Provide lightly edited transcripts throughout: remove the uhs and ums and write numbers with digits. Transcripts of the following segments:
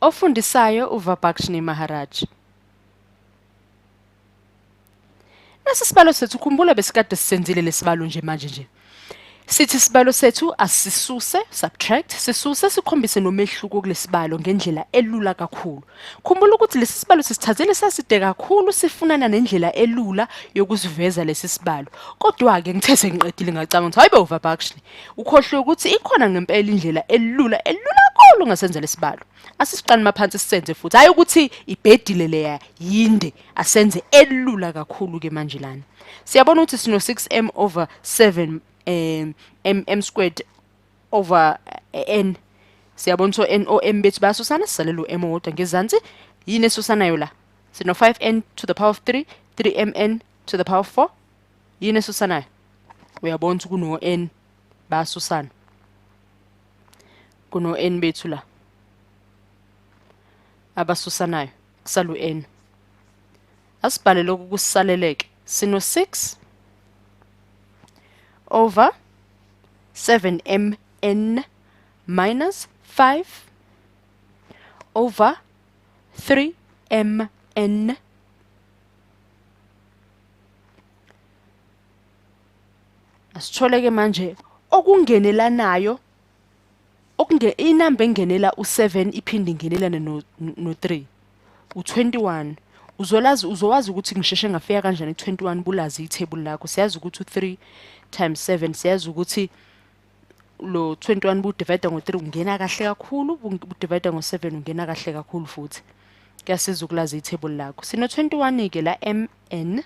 Ofundisayo uVabhakshni Maharaj. Nasi isibalo sethu, khumbula besikade sisenzile lesibalo nje manje nje. Sithi isibalo sethu asisuse, subtract, sisuse sikhombise nomehluko kulesibalo ngendlela elula kakhulu. Khumbula ukuthi lesi sibalo sisithathele saside kakhulu sifunana nendlela elula yokusiveza lesi sibalo. Kodwa-ke ngithe sengiqedile ngacabanga ukuthi hayibo Vabakshni, ukhohlwe ukuthi ikhona ngempela indlela elula elula kakhulu ongasenza lesibalo. Asisiqale maphansi sisenze futhi. Hayi ukuthi ibhedile leya yinde, asenze elula kakhulu ke manje lana. Siyabona ukuthi sino 6m over 7 m m squared over n. Siyabona ukuthi o-n o-m bethu bayasusana, sisalela u-m owodwa ngezansi. Yini esusanayo la? Sino 5n to the power of 3, 3mn to the power of 4. Yini esusanayo? Uyabona ukuthi kuno-n bayasusana. Kuno-n bethu la abasusanayo, kusala u-n. Asibhale lokhu kusisaleleke. Sino 6 over 7mn minus 5 over 3mn Asithole ke manje okungenelanayo okunge inamba engenela u7 iphinde ingenelane no no3 u21. Uzolazi, uzowazi ukuthi ngisheshe ngafika kanjani ku-21 bulazi ithebuli lakho. Siyazi ukuthi u-3 times 7, siyazi ukuthi lo 21 budivide ngo-3 ungena kahle kakhulu, budivide ngo-7 ungena kahle kakhulu futhi. Kuyasiza ukulazi ithebuli lakho. Sino-21 ke la mn.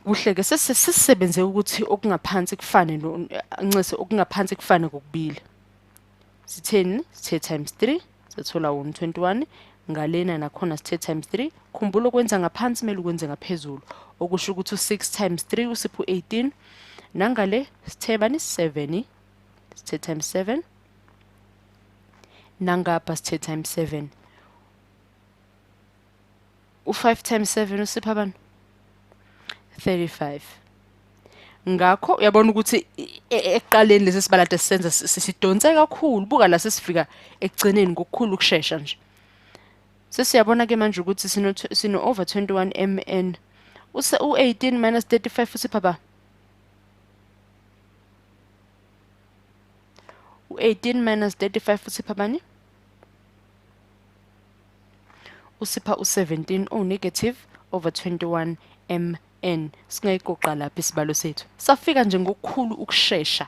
Kuhle ke sesisebenze ukuthi okungaphansi kufane no ncese okungaphansi kufane kokubili. Sitheni? Sithe times 3 sathola 121 ngalena nakhona sithe times 3. Khumbula ukwenza ngaphansi kumele ukwenze ngaphezulu, okusho ukuthi u6 times 3 usipha u18. Nangale sithe bani 7, sithe times 7, nangapha sithe times 7. U5 times 7 usipha bani? 35. Ngakho uyabona ukuthi ekuqaleni lesi sibalade sisenza sidonse kakhulu. Buka la sesifika ekugcineni ngokukhulu ukushesha nje. Sesiyabona ke manje ukuthi sino over 21 mn. U-18 minus 35 usipha ba? U-18 minus 35 usipha bani? Usipha u-17 o-negative over 21 mn. Singayiqoqa lapha isibalo sethu. Safika nje ngokukhulu ukushesha.